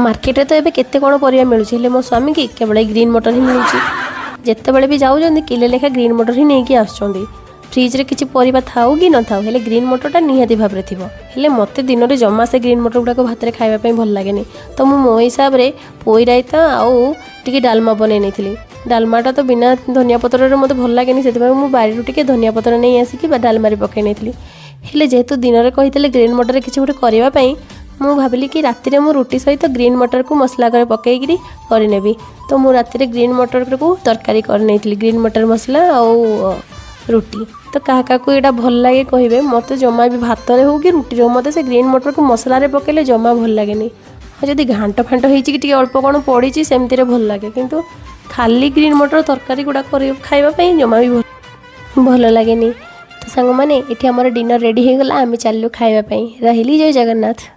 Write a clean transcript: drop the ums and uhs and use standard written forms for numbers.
ମାର୍କେଟରେ ତ ଏବେ କେତେ କ'ଣ ପରିବା ମିଳୁଛି, ହେଲେ ମୋ ସ୍ୱାମୀକି କେବଳ ଏଇ ଗ୍ରୀନ୍ ମଟର ହିଁ ମିଳୁଛି। ଯେତେବେଳେ ବି ଯାଉଛନ୍ତି, କିଲେ ଲେଖା ଗ୍ରୀନ୍ ମଟର ହିଁ ନେଇକି ଆସୁଛନ୍ତି। ଫ୍ରିଜ୍ରେ କିଛି ପରିବା ଥାଉ କି ନଥାଉ, ହେଲେ ଗ୍ରୀନ୍ ମଟରଟା ନିହାତି ଭାବରେ ଥିବ। ହେଲେ ମୋତେ ଦିନରେ ଜମା ସେ ଗ୍ରୀନ୍ ମଟର ଗୁଡ଼ାକ ଭାତରେ ଖାଇବା ପାଇଁ ଭଲ ଲାଗେନି। ତ ମୁଁ ମୋ ହିସାବରେ ପୋଇ ରାଇତା ଆଉ ଟିକେ ଡାଲମା ବନେଇ ନେଇଥିଲି। ଡାଲମାଟା ତ ବିନା ଧନିଆ ପତ୍ରରେ ମୋତେ ଭଲ ଲାଗେନି, ସେଥିପାଇଁ ମୁଁ ବାରିରୁ ଟିକେ ଧନିଆ ପତ୍ର ନେଇ ଆସିକି ବା ଡାଲମାରେ ପକାଇ ନେଇଥିଲି। ହେଲେ ଯେହେତୁ ଦିନରେ କହିଥିଲେ ଗ୍ରୀନ୍ ମଟରରେ କିଛି ଗୋଟେ କରିବା ପାଇଁ, ମୁଁ ଭାବିଲି କି ରାତିରେ ମୁଁ ରୁଟି ସହିତ ଗ୍ରୀନ୍ ମଟରକୁ ମସଲା କରି ପକାଇକିରି କରିନେବି। ତ ମୁଁ ରାତିରେ ଗ୍ରୀନ୍ ମଟରକୁ ତରକାରୀ କରିନେଇଥିଲି, ଗ୍ରୀନ୍ ମଟର ମସଲା ଆଉ ରୁଟି। ତ କାହା କାହାକୁ ଏଇଟା ଭଲ ଲାଗେ କହିବେ। ମୋତେ ଜମା ବି ଭାତରେ ହେଉ କି ରୁଟିରେ ହେଉ, ମୋତେ ସେ ଗ୍ରୀନ୍ ମଟରକୁ ମସଲାରେ ପକାଇଲେ ଜମା ଭଲ ଲାଗେନି। ଆଉ ଯଦି ଘାଣ୍ଟ ଫାଣ୍ଟ ହେଇଛି କି ଟିକେ ଅଳ୍ପ କ'ଣ ପଡ଼ିଛି, ସେମିତିରେ ଭଲ ଲାଗେ। କିନ୍ତୁ ଖାଲି ଗ୍ରୀନ୍ ମଟର ତରକାରୀ ଗୁଡ଼ା କରି ଖାଇବା ପାଇଁ ଜମା ବି ଭଲ ଲାଗେନି। ତ ସାଙ୍ଗମାନେ, ଏଠି ଆମର ଡିନର୍ ରେଡ଼ି ହେଇଗଲା। ଆମେ ଚାଲିଲୁ ଖାଇବା ପାଇଁ। ରହିଲି, ଜୟ ଜଗନ୍ନାଥ।